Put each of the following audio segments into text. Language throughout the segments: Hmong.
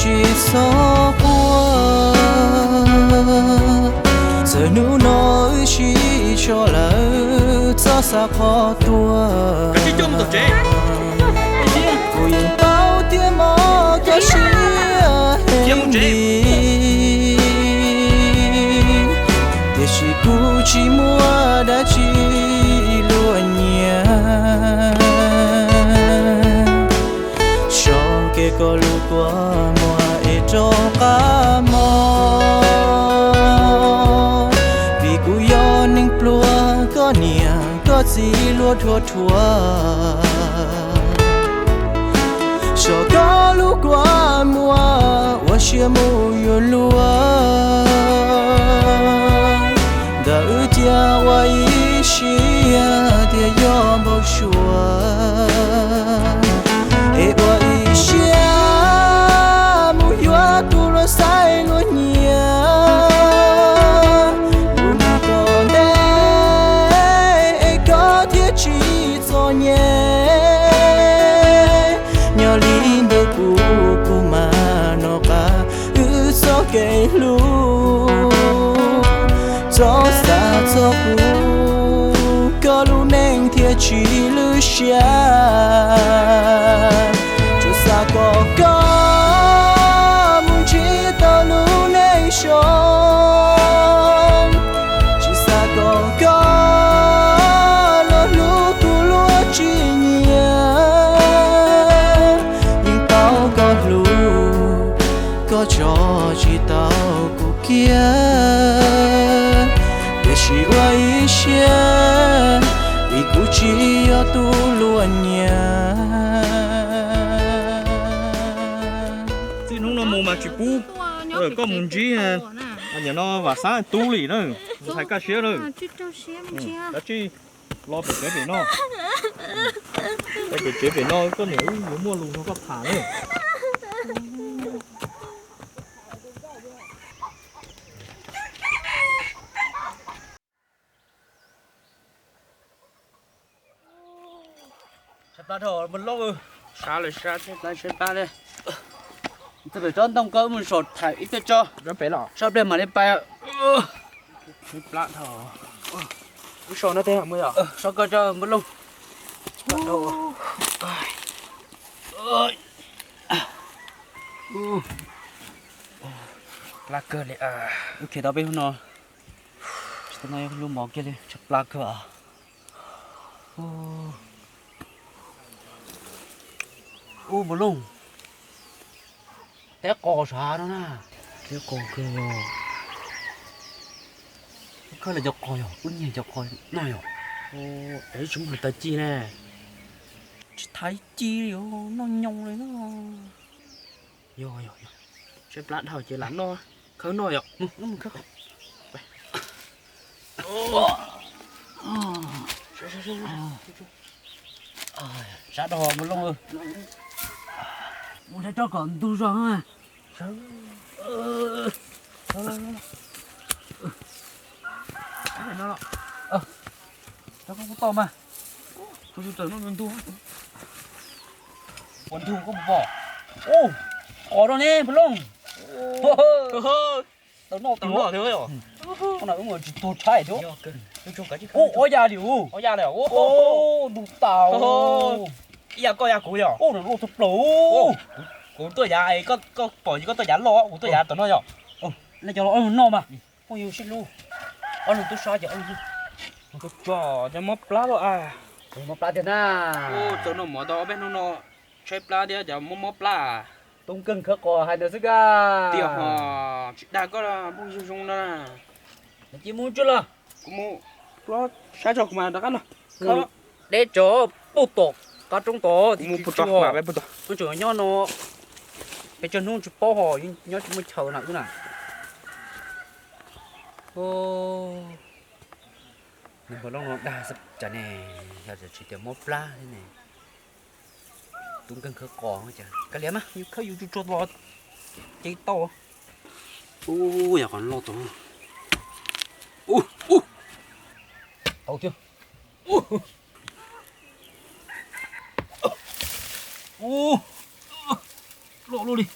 Tsis txhob quaj, txawm hnub no wb sib tso lawm txhob xav qhov tuag. Kuv yeej paub tias mob koj siab heev li, tiam sis kuv tsis muaj dab tsi luag nyiam. Sau kev koj lub kua muag es rov qab mob, vim kuv yog neeg pluag koj niam koj txiv luag dhuav dhuav. Sau koj lub kua muag ua siab mus yuav luag, ntawm wb cia ua ib siab tias yog npau suav, es ua ib siab mus yuav tus luag xaiv luag nyiam. Lub neej tom ntej es koj thiaj tsis txom nyem. Nyob li ntawm kuv, kuv mam nov qab wb txoj kev hlub. Txhob xav txog kuv, koj lub neej thiaj tsis lwj siab. Tsuas xav kom koj mus ntsib tau lub neej zoo, tsis xav kom koj los hlub tus luag tsis nyiam. Yeej paub koj hlub, koj tso tsis tau kuv kiag, tiam sis ua ib siab, vim kuv tsis yog tus luag nyiam. Txij hnub no mus mas tsis pub koj mus ntsib, nim no Vam Xab tub li na, mus hais kaj siab na. Dab tsi los pem tsev pem no, pem tsev pem no koj niam wb yuav muaj lus nrog koj tham na. Tshaib plab dhau Npawg Looj. Sab lawm sab tshaib plab tshaib plab li. Txog pem tsob ntoo ko wb mus saum tham ib pliag tso. Sab pliag mam li pais. Tshaib plab dhau. Wb so no tej mus yom. So ko tso Npawg Looj. Plab kawg li. Wb khiav tau peb hnub no. Tsis tau noj ib lub mov kiag li, tshaib plab kawg. Ub, Npawg Looj, teb qos sav no na. Teb qos kawg yog. Wb khawb los cov qos yog, wb nyiag cov qos noj yog. Es tsis muaj hais taws ci ne. Tsis thaiv ci li os, noj nyoos li na. Yog yog yog, tshaib plab dhau ces lam noj, khawb noj yom. Sab dhau Npawg Looj. Mus saib tso kom ntug zog. Tau mas, kuv tawm no ntug. Ua ntug koj puas pom? Ub, qos no ne Npawg Looj. Tau noj, tau noj. Qhov no wb mus tsis tuag tshaib thiab. Ub, ob ya li ub. Ob ya li. Ub, ntuj tas. Ib ya koj ya kuv yog. Ub, nws loj tshaj plaws. Kuv tuaj yav, koj pom koj tuaj yav loj, kuv tuaj yav tom no yog. Nej cov los ob leeg noj mas, phooj ywg sib hlub. Ob leeg tub sab ces ob leeg. Tso, cov mob plab lawm a. Mob plab tiag na. Txawm noj mov tau ob peb hnub no, tshaib plab thiab cov mob mob plab. Tub Nkeeg khawb qos hais ntawd xwb kag. Tiam ho tsis dag koj phooj ywg zoo no na. Cia mus tso los. Kuv mus saib tso kuv mam rov qab los. Deb tsawv puag tom qab roob tod, mus puag tom, tseem nyob no, pes tsawg hnub tsis paub ho nyob tsis muaj chaw na wb na. Nws npawg Looj no dag xwb cas ne, yog tsis tias mob plab thiab ne. Tub Nkeeg khawb qos cas kav liam mas, yus khawb yus tsuj tsuag los ces tau. Ub, yog qos loj tod. Ub, ub, tau thiab. Ub, loj luaj li.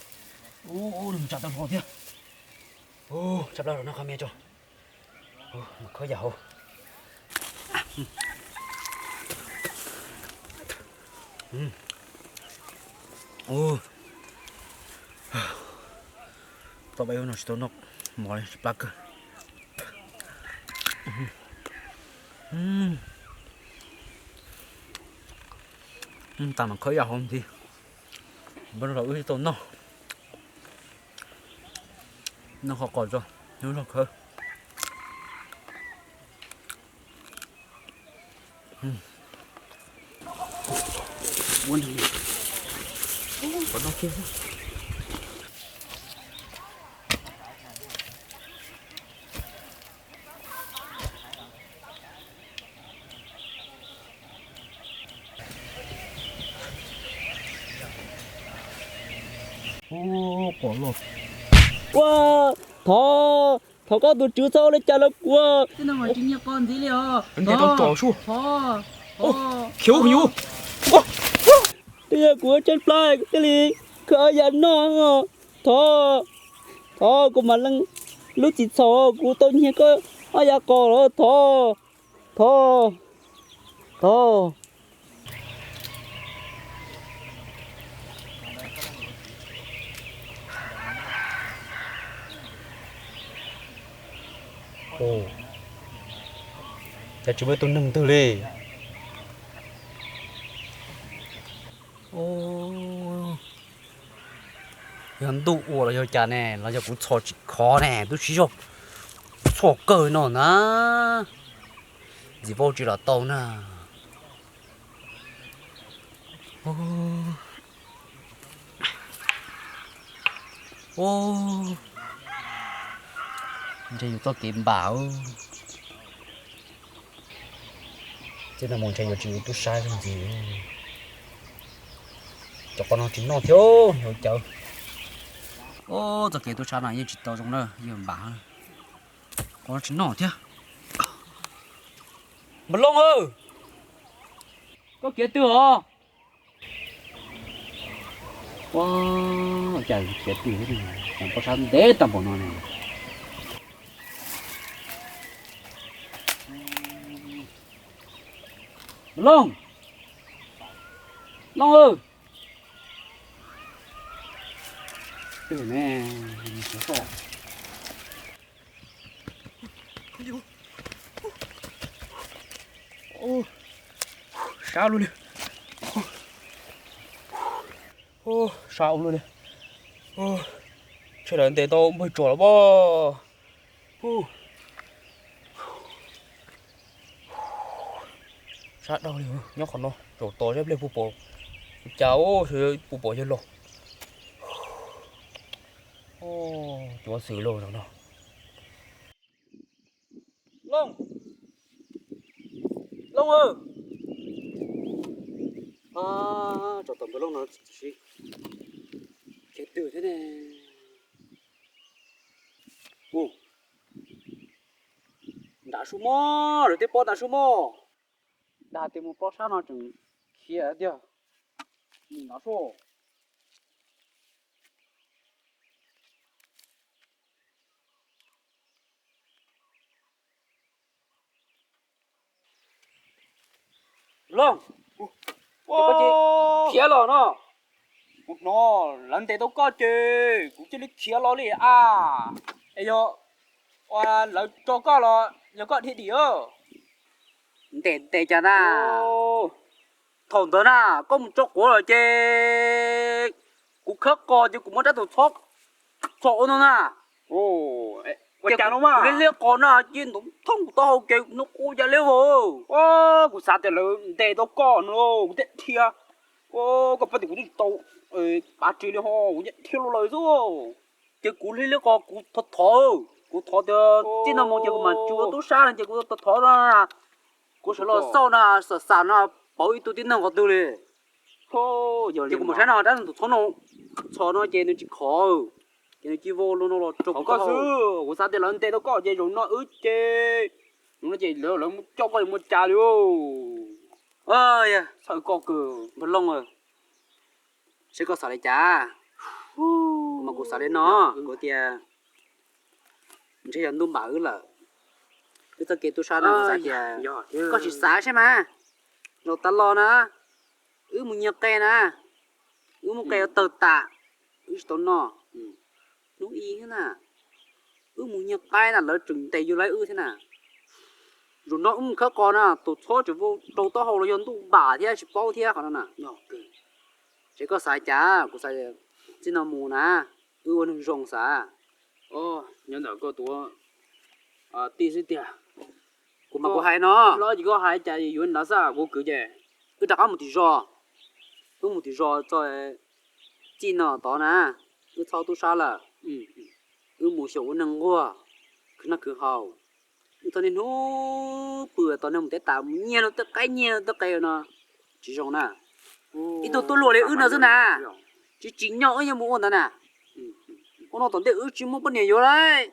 Ub, ub, nws tsa tau hlo thiab. Ub, tsa plab rau noj qhov me tso. Ub, mus khawb yam hauv. Ub, tau peb hnub no tsis tau noj mov li, plab kawg. Tas mas khawb yam hauv ntxiv, npaj no los wb tsis tau noj. Noj qhov qos tso, noj zog khawb. Ua, thov, thov koj tus tswv txhob ua li cas rau kuv. Tsis nyiam qos ntxiv li os. Ntes tau tso sua. Khiav ua khiav. Twb yog kuv tshaib plab kuv thiaj li khawb ob yav noj. Thov, thov kuv mam leej lub txim txhaum kuv tau nyiag koj ob yav qos los thov, thov, thov. Cas tsis muaj ib tug neeg twg li. Yog ntuj ua los yog cas ne, los yog kuv txhos tsis khov ne, twb siv zog txhos kawg no na. Ntxim vau tsis los tau na. Ntshe yus txoj kev npam. Txij no mus ntshe yuav tsis ua tub sab ntxiv. Cov qos no tsis noj thiab, yog cawv. Txoj kev tub sab no yeej tsis tau zoo na, yeej npam. Qos no tsis noj thiab. Npawg Looj, koj khiav twg os? Ua cas khiav twg thiab, pob sab ntev tag npaum no ne. Npawg Looj, Looj, twg ne? Sab ua luaj li. Sab ua luaj li. Ntshe lawv ntes tau npawg Tsom lawm pob. Sab dhau li, nyob qhov no tsaus tos seb pliag puas pom. Cas puas pom yawg los. Cuav xwm lauj no. Looj, Looj, tsaus tos npawg Looj no tsis khiav twg thiab ne. Nram sub mog, lawv twb pob nram sub mog. Dag tias mus pob sab no tseem khiav tiag. Mus nram sub. Looj, khiav los no. Kuv hnov lawv ntes tau koj ces kuv cia li khiav los li a. Es yog lawv tso koj los yog koj dhia dim? Ntes ntes cas na. Thaum ntawd na, koj mus tso quav lawm ces kuv khawb qos ces kuv muab rab tus txhob txhos ua no na. Ua cas no mas kuv liab liab qos na ces ntaus thooj kuv taub hau ces kuv hnov quav ya liab vog. Kuv xav tias lawv ntes tau koj no kuv thiaj dhia. Koj pab tias kuv twb tsis tau pav ris li ho kuv thiaj dhia los lawm xwb. Ces kuv liab liab qos kuv thov thov, kuv thov tias txij no mus ces kuv mam tsis ua tub sab no ces kuv thov thov no. Kuv sawv los xauj no, xam xam no, pauv ib tug tib neeg qhov twg li. Ces kuv mus saib no rab tus txhob no, txhos no ces nws tsis khov, ces nws cia li vau los no los tso kuv xwb. Kuv xav tias lawv ntes tau koj ces zaum no wb ces, zaum no ces lawv mus coj koj yuav mus cas li. Txhawj koj kawg npawg Looj, seb koj xav li cas. Kuv xav li no, kuv tias ntshe yog ntuj npam wb lawm. Wb txoj kev tub sab no kuv xav tias koj tsis xav saib mas, zaum tas los na, wb mus nyiag qe na, wb muab qe ua tawg tas, wb tsis tau noj. Hnub ib thiab na, wb mus nyiag qaib na lawv tseem ntes yuav lawv wb thiab na. Zaum no wb mus khawb qos na, tus txhob tseem rau taub hau los yog ntuj npam thiab tsis paub thiab qhov no na. Ces koj xav cas? Kuv xav txij no mus na, wb ua neeg zoo xav. Nyob ntawm koj tus tij xwb tiag. Kuv mas kuv hais no, ces koj hais cas yuav ntawd xwb kuv kwv ces wb rov qab mus tim zos. Wb mus tim zos txog txij no tod na, wb txhob tub sab lawm. Wb mus xyaum ua neeg nquag, khwv noj khwv haus. Wb txhob niaj hnub pw tom neeg mus teb tas mus nyiag luag tej qaib nyiag luag tej qe no, tsis zoo na. Ib tug tuaj luag li wb no xwb na, tsis tsim nyog wb yuav mus ua ntawd na. Ua no tom ntej wb tsis muaj poj niam yuav lawm.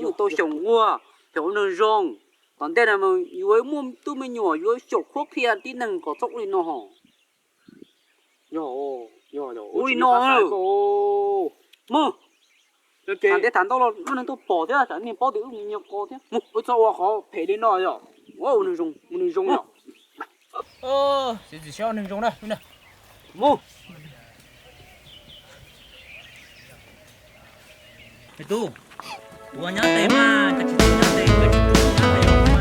Wb tau xyaum nquag, xyaum ua neeg zoo. Tom ntej no yuav muaj tub me nyuam yuav xyaum qhuab qhia tib neeg kom txhob ua li no ho. Ua li no, mus, tham ntev tham ntau los muaj neeg tuaj pom thiab tsam niag paub tias wb mus nyiag qos thiab. Mus, wb txhob ua qhov phem li no yom. Ua neeg zoo, ua neeg zoo yom. Txiv txiv siab ua neeg zoo na. Mus. Tub, ua nyab tes mas, koj tsis tau nyab tes, koj tsis tau nyab tes mas.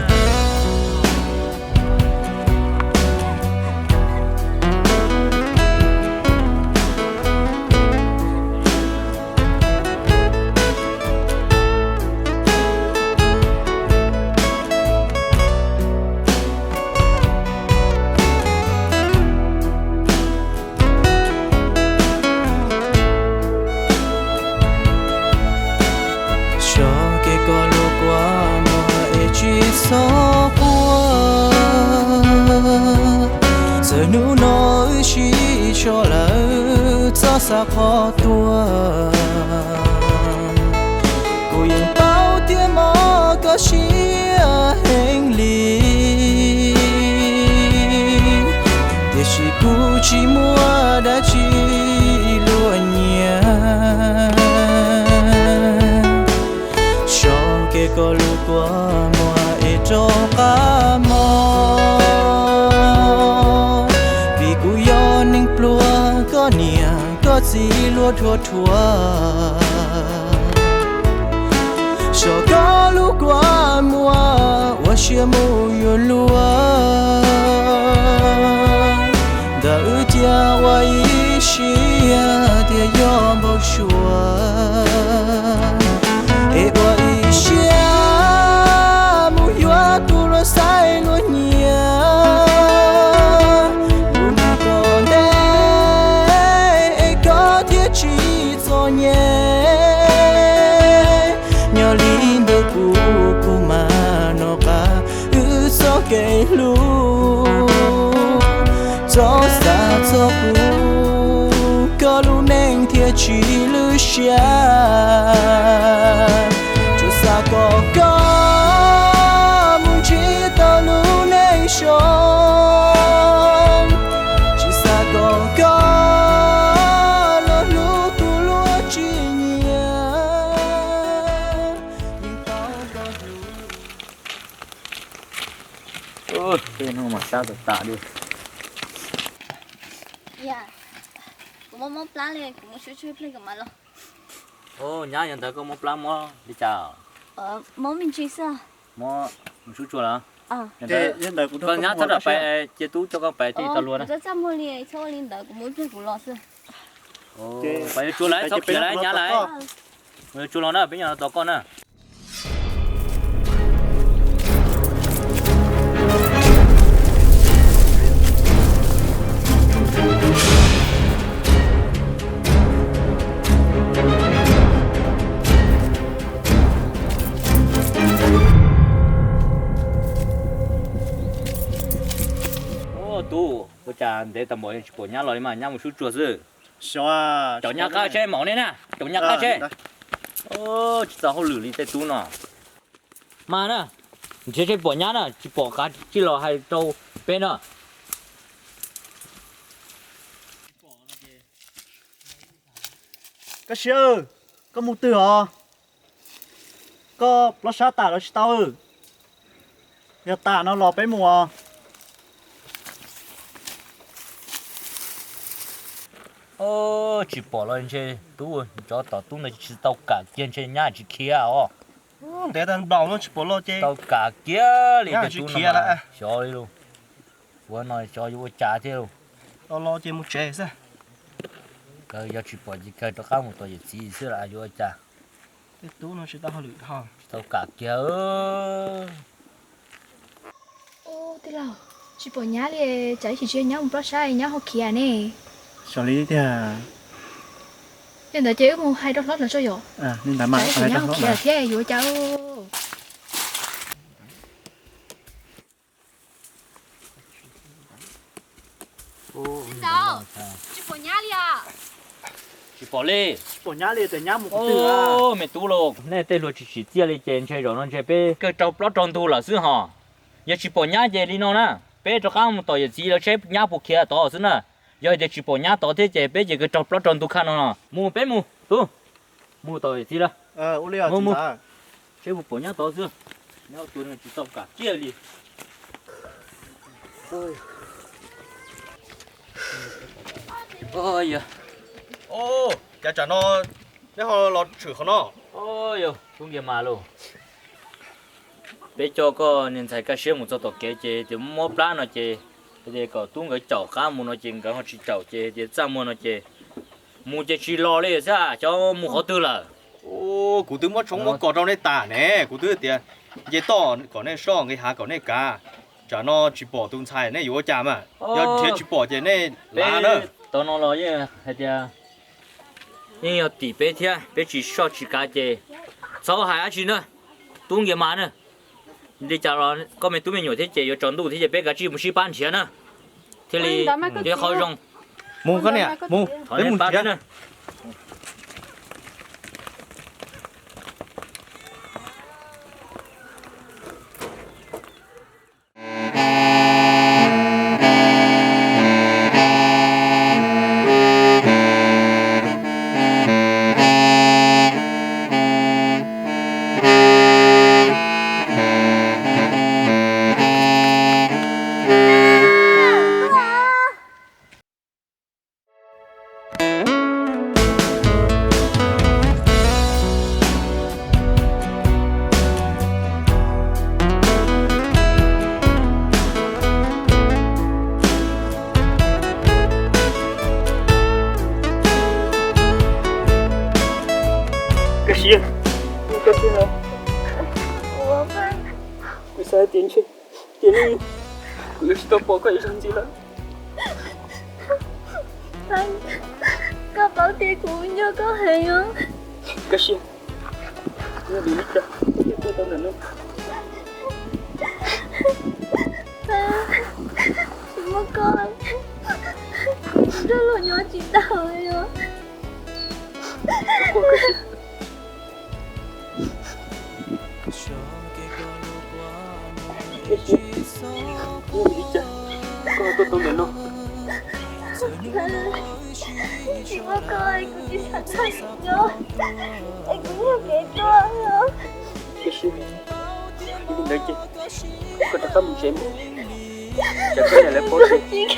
Xyov kev koj lub kua muag es tsis txhob quaj. Txawm hnub no wb sib tso lawm txhob xav qhov tuag. Kuv yeej paub tias mob koj siab heev li, tiam sis kuv tsis muaj dab tsi luag nyiam. Xyov kev koj lub kua muag es rov qab mob, vim kuv yog neeg pluag koj niam koj txiv luag dhuav dhuav. Xyov koj lub kua muag ua siab mus yuav luag, ntawm wb cia ua ib siab tias yog npau suav, es ua ib siab mus yuav tus luag xaiv luag nyiam. Mus mus tom ntej es koj thiaj tsis txom nyem. Nyob li ntawm kuv, kuv mas nov qab wb txoj kev hlub, txhob xav txog kuv, koj lub neej thiaj tsis lwj siab. Tsuas xav kom koj mus ntsib tau lub neej zoo, tsis xav kom koj los hlub tus luag tsis nyiam. Tej no mas sab tas tas li. Kuv mob mob plab li, kuv mus sub tshuaj ib pliag kuv mam los. Nyab, yog ntawd koj mob plab mob li cas? Mob me ntsis xwb. Mob, mus sub tshuaj lawm. Koj nyab txhob rau pais, cia tub coj koj pais tij tau luag na. Txhob ua li ntawd, kuv mus ib pliag kuv los xwb. Pais yuav tsua lawm, txhob khiav lawm nyab lawm. Mus yuav tsua los na, peb nyob no tos koj na. Ub, tub, ua cas ntev tau npaum tsis pom nyab los li mas, nyab mus sub tsuag xwb. Caum nyab qab seb maum nej na, caum nyab qab seb. Tsis txaus hauj lwm li tej tub no. Mas na, nrhiav seb pom nyab na, tsis pom kav tsij los hais rau peb na. Koj Siab, koj mus twg os? Koj plob sab tas los tsis tau? Yog tas no los peb mus os. Tsis pom los ntshe tub, tsov tom tub ntawd tsis tau kam kiag ntshe nyab tsis khiav os. Ntev tag nplaum no tsis pom los ces tau kam kiag li, nyab tsis khiav lawm. Xyov li lauj, ua no xyov yuav ua cas thiab lauj. Los los ces mus tsev xwb. Kawg yog tsis pom ces kawg rov qab mus tom yawm txiv xwb las yuav ua cas. Tej tub no tsis tau hauj lwm ho. Tsis tau kam kiag. Tij laug, tsis pom nyab li, tsam ib chim tsis yog nyab mus plob sab nyab ho khiav ne. Xyov li tiag. Yog ntawd ces wb mus hais rau hlob lawv tso yom. Tsam ib chim nyab ho khiav thiab yuav ua cas. Tsis pom nyab li os. Tsis pom li. Tsis pom nyab li, tias nyab mus qhov twg. Me tub lauj, nej tej hluas tsis tsim txiaj li ces ntshe zaum no ntshe peb kawg raug plaub raug ntug lawm xwb hos. Yog tsis pom nyab ces li no na, peb rov qab mus tom yawm txiv lawv seb nyab puas khiav tod xwb na. Yog tias tsis pom nyab tod thiab ces peb ces kawg raug plaub raug ntug khaj no no. Mus peb mus, tub, mus tom yawm txiv lawm. Mus mus, seb puas pom nyab tod xwb. Nyab tus no tsis tau kam kiag li. Cas tsam no neb ho los tshwm qhov no? Tub Nkiag Mas lauj, peb coj koj niag ntxhais Kaj Siab mus txog tom kev ces tias mob plab no ces, ces kom tub nkawd caum qab mus no ces nkawd ho tsis caum ces tias txaj muag no ces mus ces tsis los li xwb, xyov mus qhov twg lawm. Kuv twb muab tshoob muab kos rau nej tas ne, kuv twb tias nce toj kom nej soj, nqis hav kom nej kav. Tsam no tsis pom tus ntxhais nej yuav ua cas mas, yog nrhiav tsis pom ces nej lav na. Tom no los yeej hais tias yeej yog tim peb thiab, peb tsis soj tsis kav ces txhob hais dab tsi na, tub Nkiag Mas na. Li cas los koj me tub me nyuam thiab ces yuav tsaus ntuj thiab ces peb kav tsij mus sib pab nrhiav na, thiaj li qhov zoo. Mus koj niam, mus, thov nej pab na. Koj Siab, koj Siab, kuv xav tias ntshe ces kuv yuav tsis tau pom koj ib zaug ntxiv lawm. Koj paub tias kuv nco koj heev os. Koj Siab, nyob li cas tuaj tau ntawm no? Tsis muaj koj, kuv nrog luag nyob tsis tau li os. Koj Siab, nyob li cas koj tuaj tau ntawm no? Tsis muaj koj kuv tsis xav txog nyob, es kuv nyob kev tuaj. Koj Siab, yog li ntawd ces koj rov qab mus tsev mus, tsam koj niam lawv paub ces.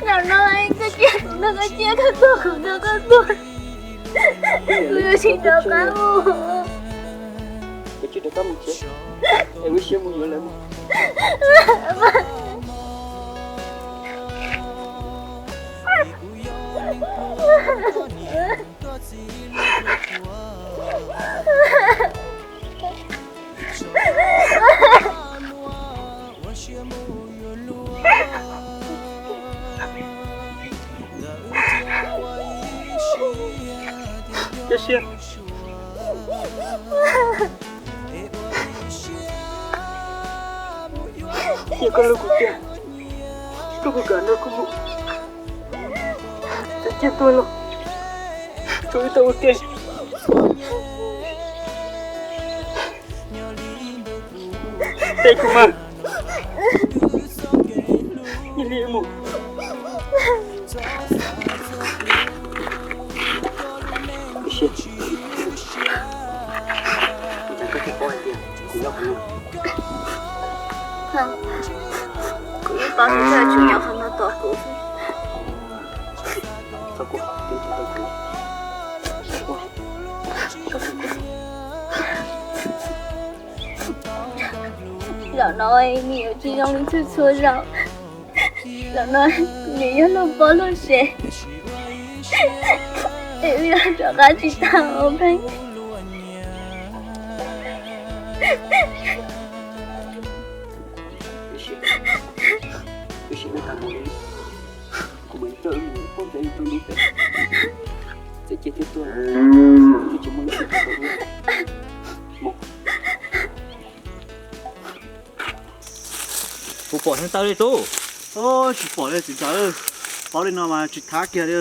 Zaum no koj cia kuv nrog koj cia, koj tuag kuv nrog koj tuag. Kuv yuav tsis rov qab mus. Koj tsis rov qab mus tsev, es wb sib mus yuav lawv mus. Koj Siab, yog koj hlub kuv tiag, koj puas kam nrog kuv mus? Txawm ciaj tuag los tsuav wb tau ua ke. Teb kuv mas, cia li mus. Kuv yeej paub tias koj yuav tsum nyob qhov no tos kuv. Zaum no nws yuav tsis zoo li txhua txhua zaus. Zaum no nws yog luag poj luag sev, es wb yuav rov qab tsis tau, Pheej. Puas pom hneev taw li tub? Tsis pom li txiv ntxawm, paub li no mas tsis thab kiag li.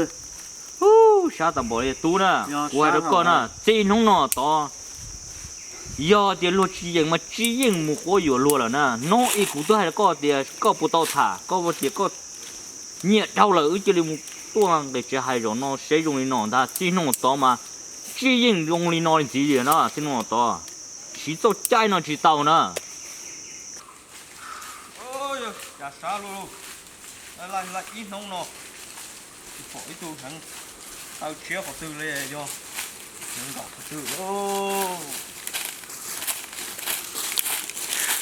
Sab tag npaum li tub na, kuv hais rau koj na, txij hnub no tod, yog tias luag tsis yeem mas tsis yeej mus quab yuam luag lawm na. Hnub ib kuv twb hais rau koj tias koj puas tau tham, koj tias koj nyiam dhau lawm wb cia li mus tuaj nqis tsev hais. Zaum no seb zoo li no ntag, txij hnub tod mas tsis yeej zoo li no li ntxiv li na, txij hnub tod siv txoj cai no tsis tau na. Cas sab luaj, laj laj ib hnub no tsis pom ib tug hneev taw tshiab qhov twg li, yog hneev nkaum qhov twg.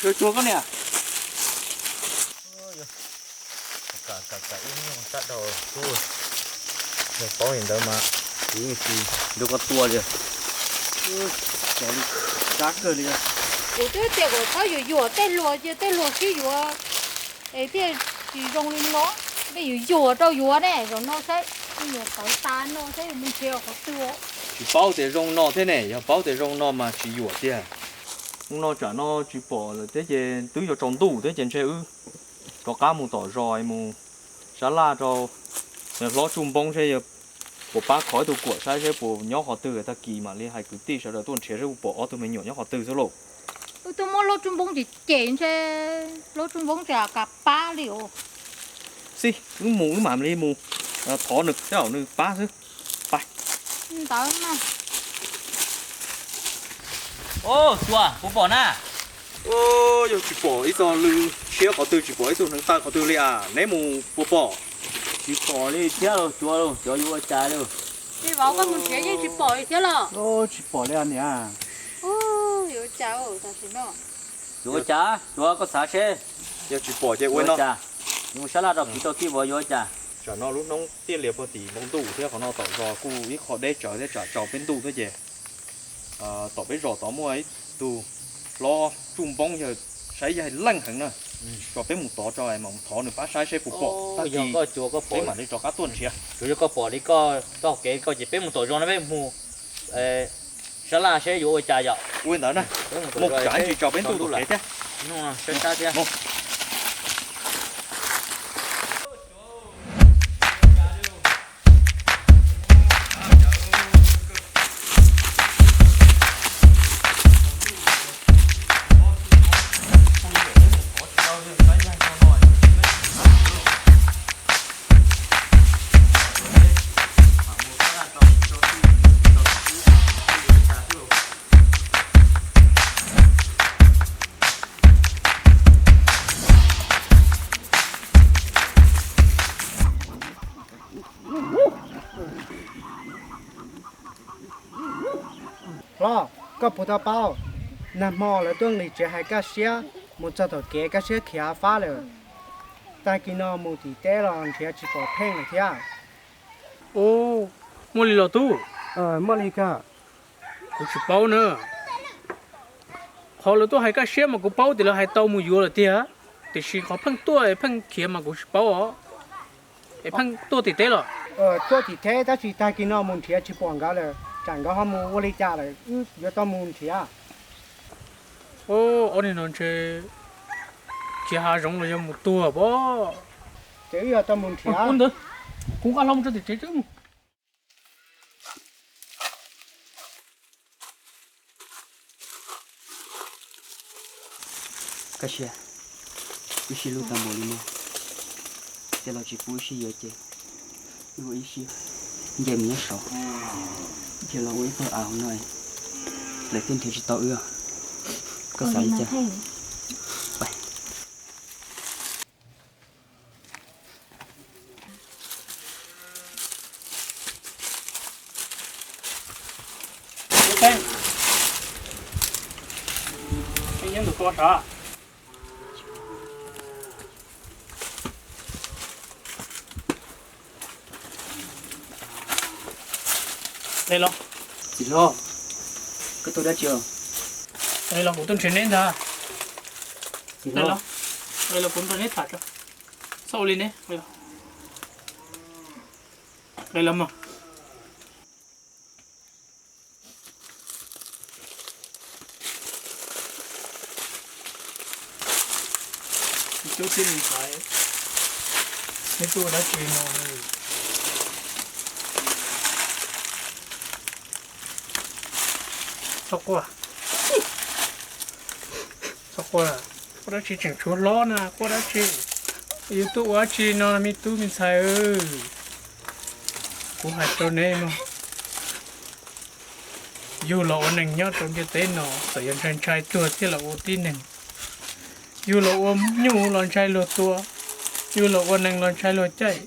Cuag cuag koj niam. Ib hnub sab dhau, tub, nws paub li ntawd mas kuv yeej tsis nrog koj tuaj li. Sab kawg li. Kuv twb tias kom txhob yuam yuam tej hluas, cia tej hluas sib yuav es thiaj tsis zoo li no. Nej yuav yuam rau yuav ne, zaum no saib, yuav tawv tas no saib yuav mus nrhiav qhov twg. Tsis paub tias zoo no thiab ne, yog paub tias zoo no mas tsis yuam tiag. Hnub no tsam no tsis pom lawm thiab ces twb yuav tsaus ntuj thiab ces ntshe wb rov qab mus tom zos mus sab laj rau hlob Tsuj Npoob seb puas pab khov ib tug kuam saib seb puas nyob qhov twg, tag kis mam li hais kwv tij sawv daws tuaj nrhiav seb puas pom ob tug me nyuam nyob qhov twg xwb lauj. Wb twb muab hlob Tsuj Npoob cem cem ntshe hlob Tsuj Npoob tsis kam pab li os. Xij, wb mus wb mam li mus thov nws, tej zaum nws pab xwb. Pais. Ntawd na. Os, Tsuas, puas pom na? Yog tsis pom ib txog lw tshiab qhov twg, tsis pom ib txog hneev taw qhov twg li as, neb mus puas pom? Tsis pom li thiab lauj, Tsuas lauj, cov yuav ua cas li? Tsis vauv, koj mus nrhiav yeej tsis pom li thiab los? Tsis pom li niam. Yuav ua cas tam sim no? Yuav ua cas, Tsuas, koj xav seb. Yog tsis pom ces ua no. Yuav mus sab laj rau kwv rau tij vauv yuav ua cas? Tsam no lub hnub tiaj lias puag tim npoo ntuj thiab qhov no tom zos kuj ib qho deb tsawv thiab tsam tsaus peb ntuj thiab ces tom peb zos tod muaj ib tug hlob Tsuj Npoob yawg saib yawg leej heev na, tso peb mus tod tso mas mus thov nws pab saib seb puas pom. Tag kis peb mam li rov qab tuaj nrhiav. Tsuas yog koj pom li koj, koj kev koj ces peb mus tom zos no peb mus sab laj seb yuav ua cas yom. Ua ntawd na, mus tsav ntsis tsaus peb ntuj tom kev thiab. Hlob, koj puas tau paub, nag hmo lawv tuaj nqis tsev hais kaj siab, mus txog tom kev kaj siab khiav fab lawm. Tag kis no mus tim teb los nrhiav tsis pom Pheej lawm thiab. Muaj li los tub? Muaj li kawg. Kuv tsis paub na. Qhov lawv tuaj hais kaj siab mas kuv paub tias lawv hais tau mus yuav lawm tiag, tiam sis qhov Pheej tuaj es Pheej khiav mas kuv tsis paub os. Es Pheej tuaj tim teb los? Tuaj tim teb tab sis tag kis no mus nrhiav tsis pom nkawd lawm, tsam nkawd ho mus ua li cas lawm, wb yuav tau mus nrhiav. Ob niag no ntshe khiav hav zoov los yog mus tuag pob. Ces wb yuav tau mus nrhiav. Ua ntawd, kuv nqa hlo mus rau tim tsev tseeb mus. Kaj siab, wb sib hlub tau npaum li no, tej laus tsis pub wb sib yuav ces wb ua ib siab nce mus nyob saud. Thiaj los ua ib tug av no, lawv thiaj nrhiav tsis tau wb. Koj xav li cas? Qe los. Txiv hlob, koj tuaj dab tsi os? Qe los kuv tuaj nrhiav neb ntag. Txiv hlob, qe los kuv nrog neb tham tso. Txhob ua li ne. Qe los mog. Tub tib me ntxhais, neb tuaj ua dab tsi no? Txhob quaj, txhob quaj, quaj dab tsi, tseem tshuav hlob na, quaj dab tsi? Yus tuaj ua dab tsi no me tub me ntxhais? Kuv hais rau neb no, yug los ua neeg nyob rau ntiaj teb no, txawm yog ntshai ntshai tuag thiaj los ua tib neeg. Yug los ua nyuj los ntshai luag tua, yug los ua nees los ntshai luag caij,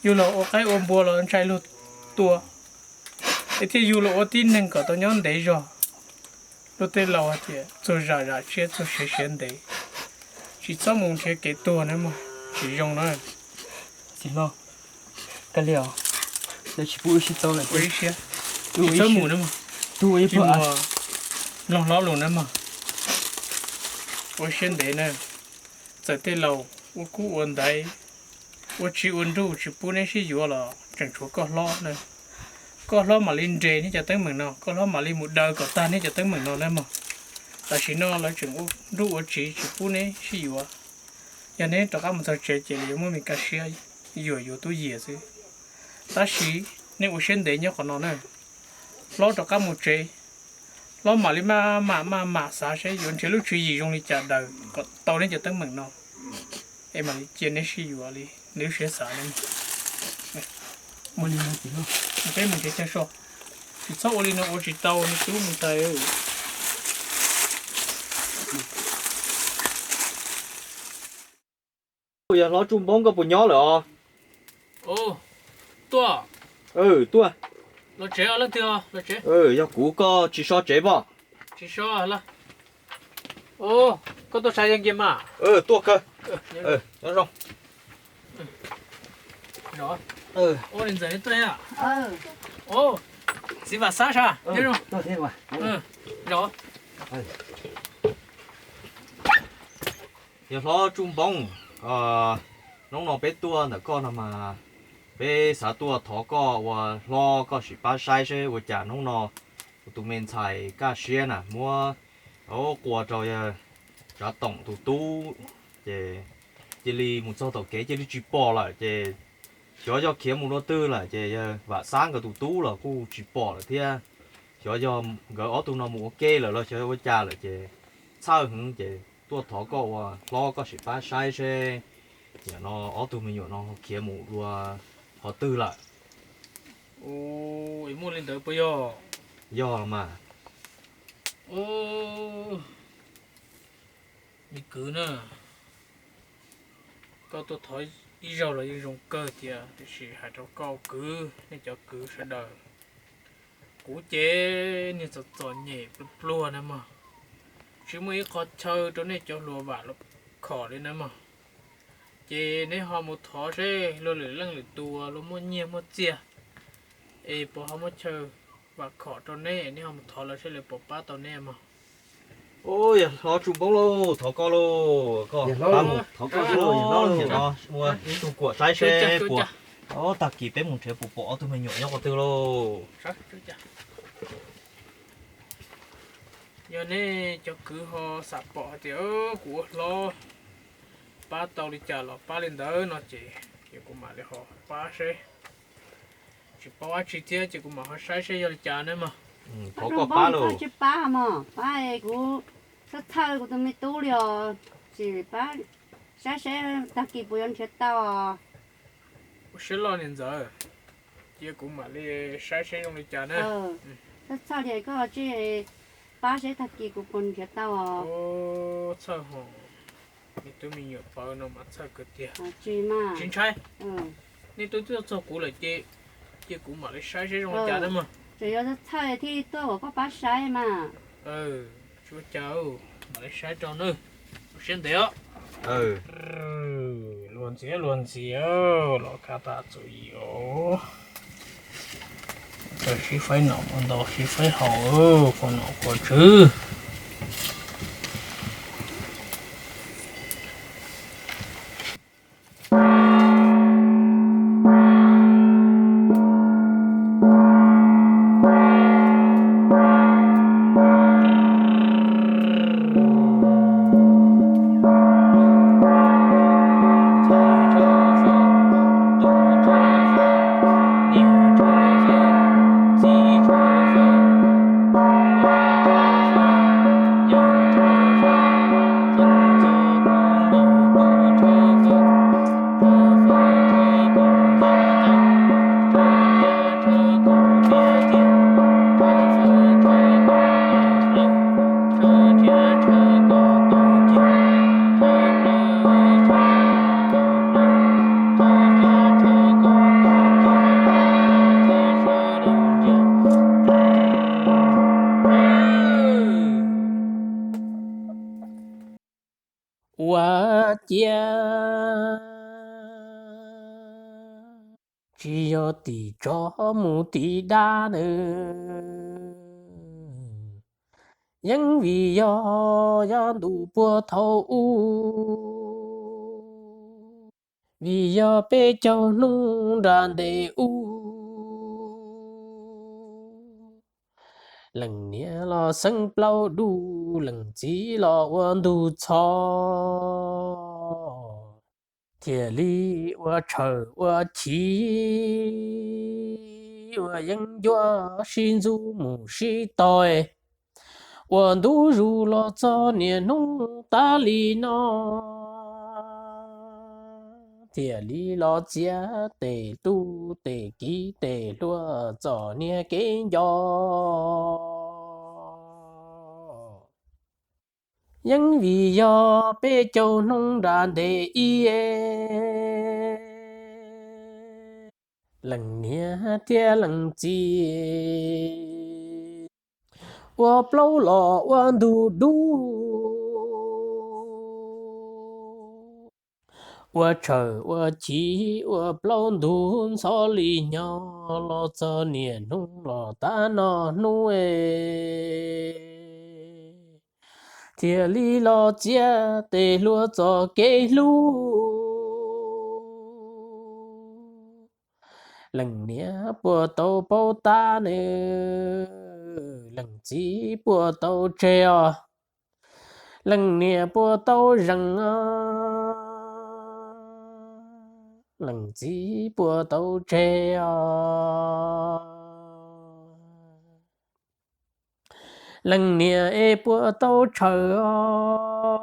yug los ua qaib ua npua los ntshai luag tua, es thiaj yug los ua tib neeg kom tau nyob ntev zog. Luag tej laus hais tias txuag zam zam siab txuag siav siav ntev, tsis txhob mus nrhiav kev tuag na mog, tsis zoo na. Txiv hlob, koj li os, lawv tsis pub wb sib tau lawm, tsis txhob mus na mog, tub ua ib pliag, mloog hlob lus na mog, ua siab ntev na. Txawm tej laus ua kub ua ntaiv, ua tsiv ua nruj tsis pub neb sib yuav los tseem tshuav koj hlob na. Koj hlob mam li nres neb cov teeb meem no, koj hlob mam li mus daws kom tag neb cov teeb meem no na mog. Tam sim no lawv tseem ua nruj ua tsiv tsis pub neb sib yuav. Yog neb rov qab mus txog tsev ces lawv yuav muab me kaj siab yuam yuav tub yias xwb. Tab sis nej ua siab ntev nyob qhov no na. Hlob rov qab mus tsev, hlob mam li maj mam maj mam xav seb yuav nrhiav lub tswv yim zoo li cas daws kom tau neb cov teeb meem no, es mam li cia neb sib yuav li neb lub siab xav ne. Mus li no txiv hlob, peb mus nrhiav chaw so, tsis txhob ua li no ua tsis tau me tub me ntxhais. Yog hlob Tsuj Npoob koj puas nyob lawm os? Tuaj. Tuaj. Los tsev, leej twg los tsev? Yog kuv, koj tsis so tsev pom? Tsis so. Koj tuaj sai yog nkiag mas. Tuaj kawg. Nyob zoo. Ua li ntxawm tuaj. Txiv Vam Xab sas, nyob zoo. Yog hlob Tsuj Npoob, hnub no peb tuaj ntawm koj no mas peb xav tuaj thov koj ua hlob koj sim pab saib seb ua cas hnub no kuv tus me ntxhais Kaj Siab na muab quas rau yawg Tsav Toom tus tub, ces cia li mus txog tom kev cia li tsis pom lawm, ces xyov yog khiav mus dua twg lawm, ces yawg Vam Xab nkawd tus tub los kuj tsis pom lawm thiab. Xyov yog nkawd ob tug no mus ua ke lawm los xyov ua cas lawm, ces txhawj heev ces tuaj thov koj ua hlob koj sim pab saib seb nim no ob tug me nyuam no khiav mus dua qhov twg lawm. Muaj li ntawd puas yog? Yog los mas. Me kwv na, koj tuaj thov ib zaug los yeej zoo kawg tiag, tiam sis hais rau koj kwv, nej cov kwv sawv daws, kuv ces niag txom txom nyem pluag pluag na mog, tsis muaj ib qho chaw rau nej cov hluas vam khom li na mog. Ces neb ho mus thov seb luag lwm leej lwm tus luag muaj nyiaj muaj txiag, es puas ho muaj chaw vam khom rau neb, neb ho mus thov lawv seb lawv puas pab tau neb mog. Yog hlob Tsuj Npoob lauj, thov koj lauj, koj pab mus thov koj lauj, nim no mus ua tug kuam saib seb puas, tag kis peb mus nrhiav puas pom ob tug me nyuam nyob qhov twg lauj. Yog nej cov kwv ho xam pom hais tias kuv ua hlob pab tau li cas los pab li ntawd no ces, ces kuv mam li ho pab seb. Tsis paub dab tsi thiab ces kuv mam ho saib seb yog li cas ne mog. Thov koj pab lauj. Tsis pab mog, pab kuv txhawj txhawj kuv tus me tub li os. Tsis pab, saib seb tag kis puas yuav nrhiav tau. Ua siab loj niam ntxawm. Cia kuv mam li saib seb zoo li cas na. Txhawj txhawj li koj tsis pab seb tag kis kuv puas nrhiav tau os. Txhawj hos, me tub me nyuam pawv no mas txhawj kawg tiag. Tsis ntshai, nej twb tuaj txog kuv lawm ces cia kuv mam li saib seb zoo li cas na mog. Tseem yuav txhawj thiaj tuaj kom koj pab saib mas. Tsis ua cas, mam li saib rau nawb. Siab ntev os. Luag ntxhi luag ntxhi, los kab tas txuas yim os. Txawm sib faib nom ua ntau sib faib haus, qhuas nom qhuas tswv. Ua ciav tsis yog tim tsov mus tim dab nawb, yeej vim yog yav ntuj puag thaum ub, vim yog peb caug hnub nram ntev ub, leej niam los xeeb plaub dub, leej txiv los ua ntug txho, thiaj li ua tshaws ua chiv, ua yeeb ncuab sib ntxub mus sib tog, ua ntu zus los txog niaj hnub tas li no, thiaj li los txiav tes tub tes kiv tes hluas txom nyem kev nco. Yeej vim yog peb caug hnub nram ntev ib, leej niam thiab leej txiv ua plaub los ua ntug dub, ua tshaws ua chiv ua plaub ntug ntxhov li nyob los txog niaj hnub los tas no hnub, thiaj li los txiav tes hluas txoj kev hlub. Leej niam puas tau paub tab nws, leej txiv puas tau tseg os. Leej niam puas tau zeem os, leej txiv puas tau tseg os. Leej niam es puas tau tshaws os,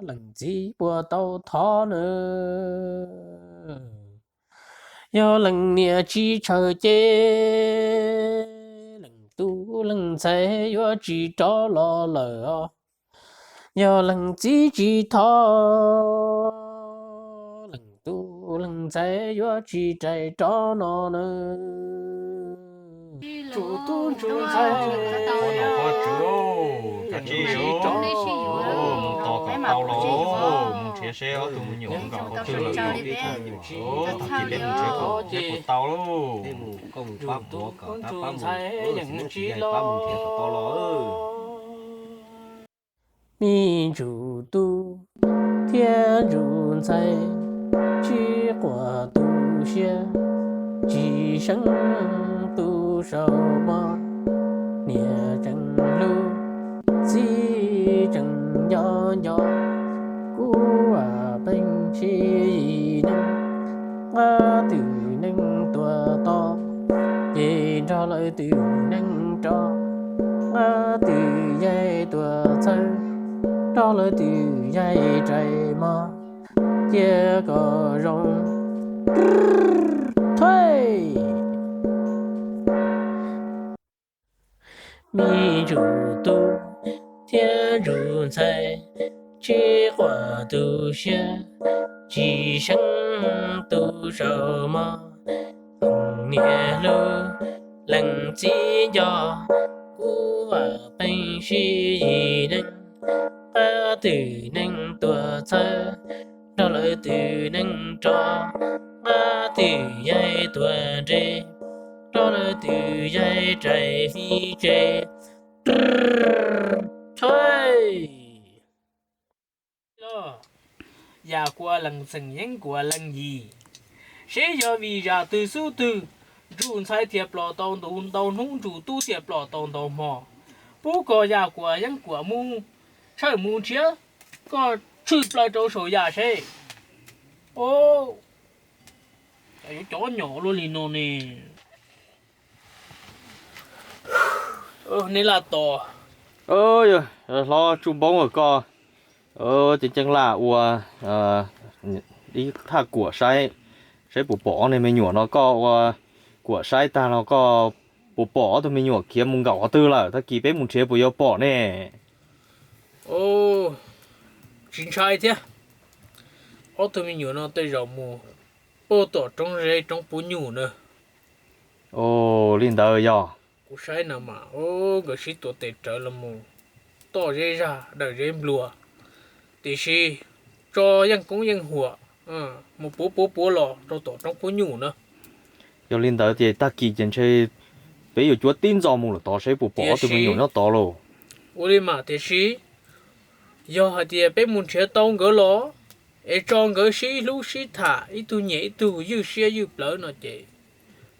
leej txiv puas tau thov nws. Yog leej niam tsis tshaws ces leej tub leej ntxhais yuav tsis rov los lawm os. Yog leej txiv tsis thov, leej tub leej ntxhais yuav tsis rais rov no nws. Tsum tub tsum ntxhais, mus tos kom tau los, mus nrhiav seb ob tug me nyuam nkaus qhov twg lawm. Tag kis peb mus nrhiav kom seb puas tau lauj. Tsum tub tsum ntxhais yeej tsis los. Me ntsuj tub thiab ntsuj ntxhais, tsis quaj tu siab, tsis seev tu saum mov. Niam tseem hlub, txiv tseem nco nco, kuv peev sib yim neej, nqa twm neej tuaj tos, ces nrog lawv twm neej rov, nqa twm yaig tuaj txhawb, nrog lawv twm yaig rais mov, cia kom zoo. Thuj! Me ntsuj tub thiab ntsuj ntxhais, tsis quaj tu siab, tsis seeb tu zaum mog. Leej niam hlub, leej txiv nco, kuv vam peev sib yig neej, pab twg neej tuag txhawb, nrog lawv twg neej rov, pab twg yaig tuag nres, nrog lawv twg yaig rais fij tse. Yam kuas leej xeem yeeb kuas leej yig, seb yog vim yam twg xub twg, ntsuj ntxhais thiaj ploj tau ntau ntau hnub, ntsuj tub thiaj ploj tau ntau hmo. Pub koj yam kuas yeeb kuas mus tshawj mus nrhiav, koj tshwm plaws rau saum yam seb. Yuav cov nyom luaj li no ne. Nej laj tos. Hlob Tsuj Npoob, koj ceev ceev laj ua ib thaj kuam saib, saib puas pom ob niag me nyuam no. Koj ua kuam saib tag los koj puas pom ob tug me nyuam khiav mus nkaum qhov twg lawm? Tag kis peb mus nrhiav puas yuav pom ne? Tsis ntshai thiab. Ob tug me nyuam no tej zaum mus puag tom roob zeb roob puv nyuj na. Ua li ntawd yog. Kuv saib no mas nkawd sib tuav tes rawv los mus toj zeb zag dawm zeb nplua, tiam sis tso yeej koob yeej huam mus puav puav puav los rau tom roob puv nyuj na. Yog li ntawd ces tag kis ces ntshe peb yuav cuab tib ntxo mus lawm tod seb puas pom ob tug me nyuam nyob tod lauj. Ua li mas tiam sis yog hais tias peb mus nrhiav tau nkawd los, es tso nkawd sib hlub sib tham, ib tug nyiam ib tug, ywj siab ywj plawv no ces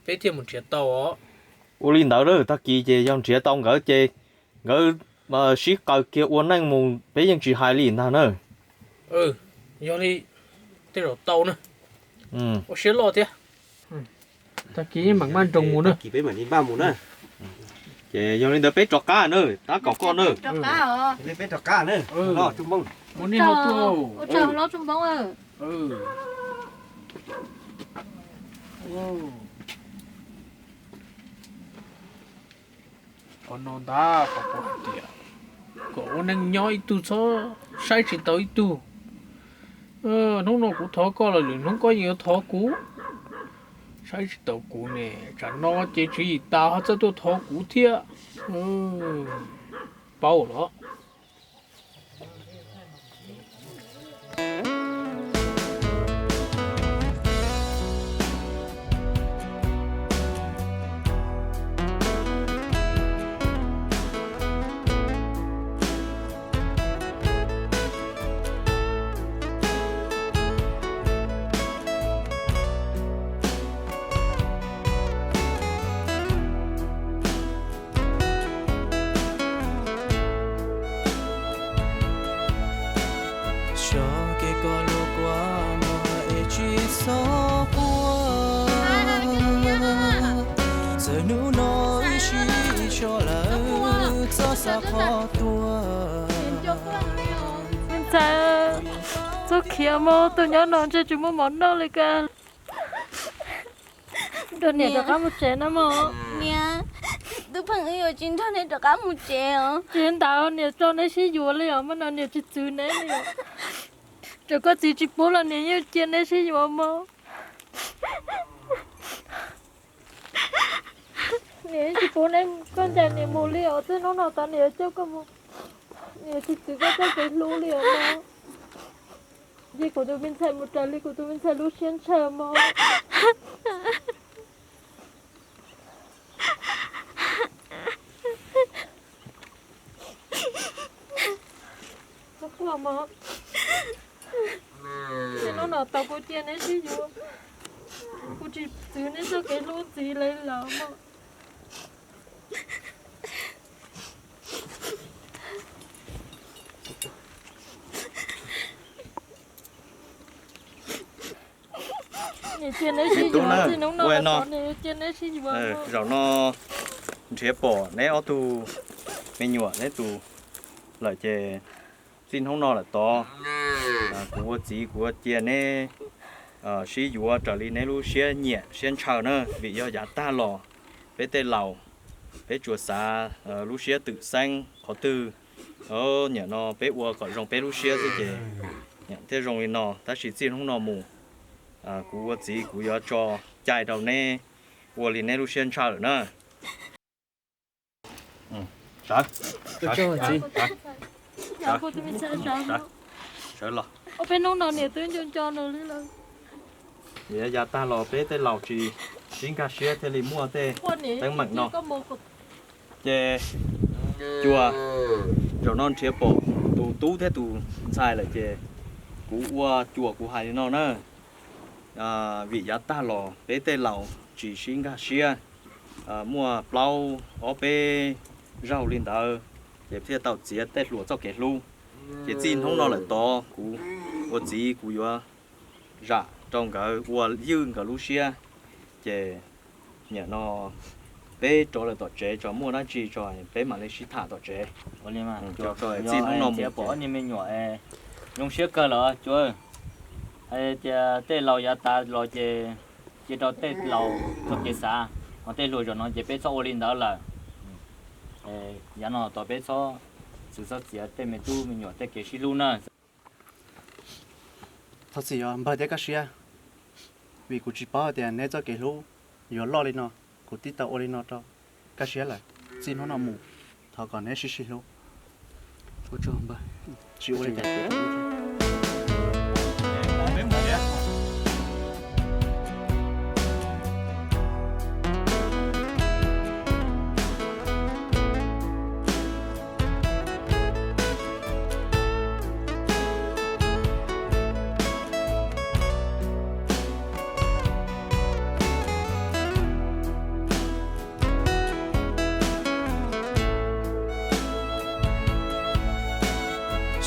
peb thiaj mus nrhiav tau os. Ua li ntawd lawm, tag kis ces yog nrhiav tau nkawd ces nkawd sib qaws kiag ua neej mus peb yeej tsis hais li ntag na. Yog li tej zaum tau na. Ua siab loj thiab. Tag kis mam npaj nroos mus na. Ces yog li ntawd peb rov qab na, tab kaum koj na. Peb rov qab na. Mus nej ho tuaj. Qhov no ntag qhov kuv hais tias kom ua neej nyob ib tug txhob saib tsis taus ib tug. Hnub no kuv thov koj los lwm hnub koj yeej yuav thov kuv. Saib tsis taus kuv ne, tsam no ces tswv yim tas ho txawj tuaj thov kuv thiab. Paub los. Xyov kev koj luag kua muag es tsis txhob quaj, txawm hnub no wb sib tso lawm txhob xav qhov tuag. Ntxhais, txhob khiav mog, tuaj nyob no ntshe tsis muaj mov noj li ka. Nrog niam rov qab mus tsev na mog. Niam, Tub Pheej wb yuav tsis nrog neb rov qab mus tsev os. Tsis ntawd niam tso neb sib yuav li os, mas no niam tsis txwv neb li os. Txawm koj txiv tsis pub los niam yeej cia neb sib yuav mog. Niam yeej tsis pub neb, koj ncaim niam mus li os, txij hnub no tod niam yuav coj koj mus. Niam tsis txwv koj txoj kev hlub li os mog. Cia kuv tus me ntxhais mus raws li kuv tus me ntxhais lub siab ntshaw mog. Txhob quaj mog. Txij hnub no tod kuv cia neb sib yuav, kuv tsis txwv neb txoj kev hlub ntxiv li lawm mog. Niam cia neb sib yuav, txij hnub no los tod niam cia neb sib yuav. Zaum no nrhiav pom neb ob tug me nyuam neb tus lawm ces txij hnub no lawm tod kuv ua txiv kuv cia neb sib yuav raws li neb lub siab nyiam siab ntshaw na, vim yog yav tag los peb tej laus Peb tsuas xav lub siab twm xeeb qhov twg, nim no peb ua kom zoo peb lub siab xwb ces nim thiaj zoo li no. Tab sis txij hnub no mus, kuv ua txiv kuv yuav tso cai rau neb ua li neb lub siab ntshaw lawm na. Sawv los. Yav tag los peb tej laus tsis sib nkag siab thiaj li muaj tej teeb meem no. Ces cua, zaum no nrhiav pom tus tub thiab tus ntxhais lawm ces kuv ua cua kuv hais li no na. Vim yav tag los peb tej laus tsis sib nkag siab, muaj plaub ob peb zaug li ntawd, ces thiaj tau txiav tej hluas txoj kev hlub. Ces txij hnub no lawm tod kuv ua txiv kuv yuav zam rau nkawd ua ywj nkawd lub siab. Ces nim no peb rov lawm tom tsev tso, muaj dab tsi tso peb mam li sib tham tom tsev. Txij hnub no mus pom ob niag me nyuam zoo siab kawg lawm cua. Hais tias tej laus yav tas los ces cia rau tej laus txoj kev xav, ho tej hluas zaum no ces peb txhob ua li ntawd lawm. Yav no tos peb txhob txwv txhob txiav tej me tub me nyuam tej kev sib hlub na. Thov txim os npawg thiab Kaj Siab, vim kuv tsis paub tias neb txoj kev hlub yuav loj li no, kuv thiaj tau ua li no rau Kaj Siab lawm. Txij hnub no mus thov kom neb sib sib hlub. Ua tsaug npawg, tsis ua li cas.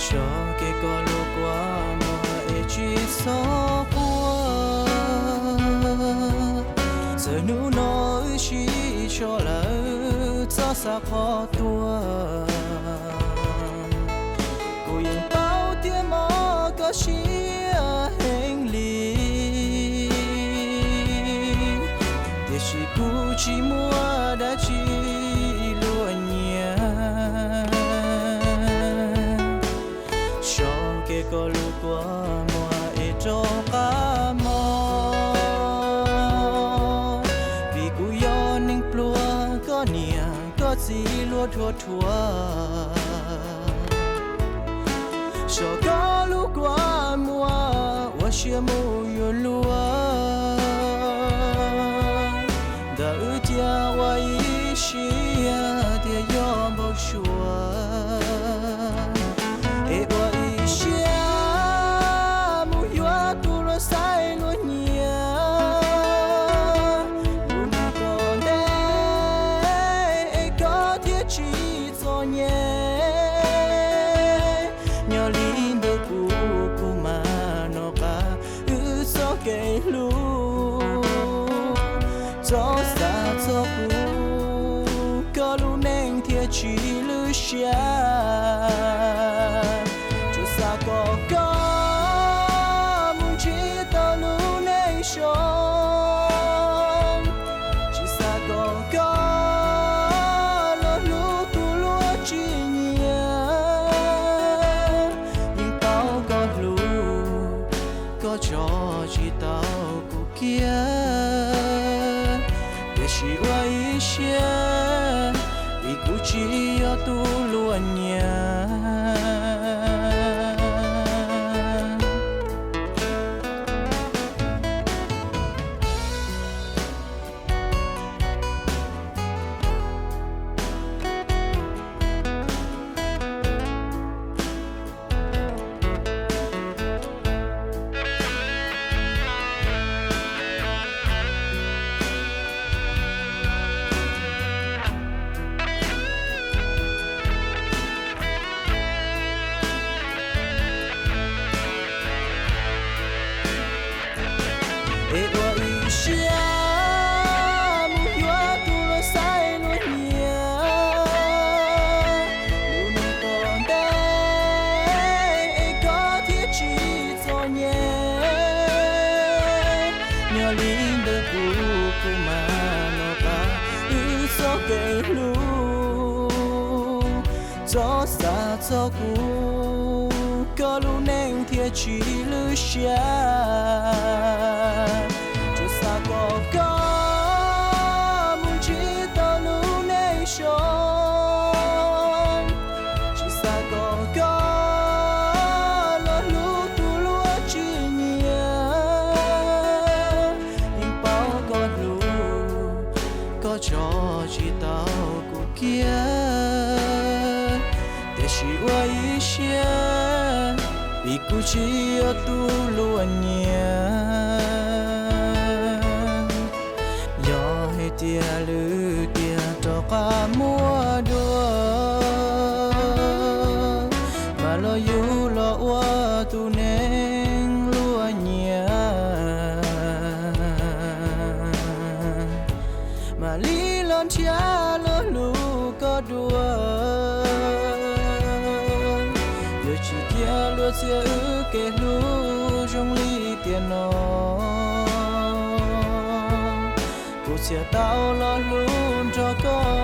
Xyov kev koj lub kua muag es tsis txhob quaj. Txawm hnub no wb sib tso lawm txhob xav qhov tuag. Kuv yeej paub tias mob koj siab heev li, tiam sis kuv tsis muaj dab tsi luag nyiam. Xyov kev koj lub kua muag es rov qab mob, vim kuv yog neeg pluag koj niam koj txiv luag dhuav dhuav. Xyov koj lub kua muag ua siab mus yuav luag, ntawm wb cia ua ib siab tias yog npau suav, es ua ib siab mus yuav tus luag xaiv luag nyiam. Lub neej tom ntej es koj thiaj tsis txom nyem. Nyob li ntawm kuv kuv mam nov qab wb txoj kev hlub. Txhob xav txog kuv, koj lub neej thiaj tsis lwj siab. Tsuas xav kom koj mus ntsib tau lub neej zoo, tsis xav kom koj los hlub tus luag tsis nyiam. Yeej paub koj hlub, koj tso tsis tau kuv kiag, tiam sis ua ib siab, vim kuv tsis yog tus luag nyiam. Es ua ib siab mus yuav tus luag xaiv luag nyiam. Lub neej tom ntej es koj thiaj tsis txom nyem. Nyob li ntawm kuv kuv mam nov qab wb txoj kev hlub. Rov xav txog kuv, koj lub neej thiaj tsis lwj siab. Tsuas xav kom koj mus ntsib tau lub neej zoo, tsis xav kom koj los hlub tus luag tsis nyiam. Yeej paub koj hlub, koj tso tsis tau kuv kiag, tiam sis ua ib siab, vim kuv tsis yog tus luag nyiam. Yog hais tias lwm tiam rov qab muaj dua, mas los yus los ua tus neeg luag nyiam, mam li los nrhiav luag hlub koj dua. Yuav tsis cia luag txia wb kev hlub zoo li tiam no. Kuv txia tau los hlub nrog koj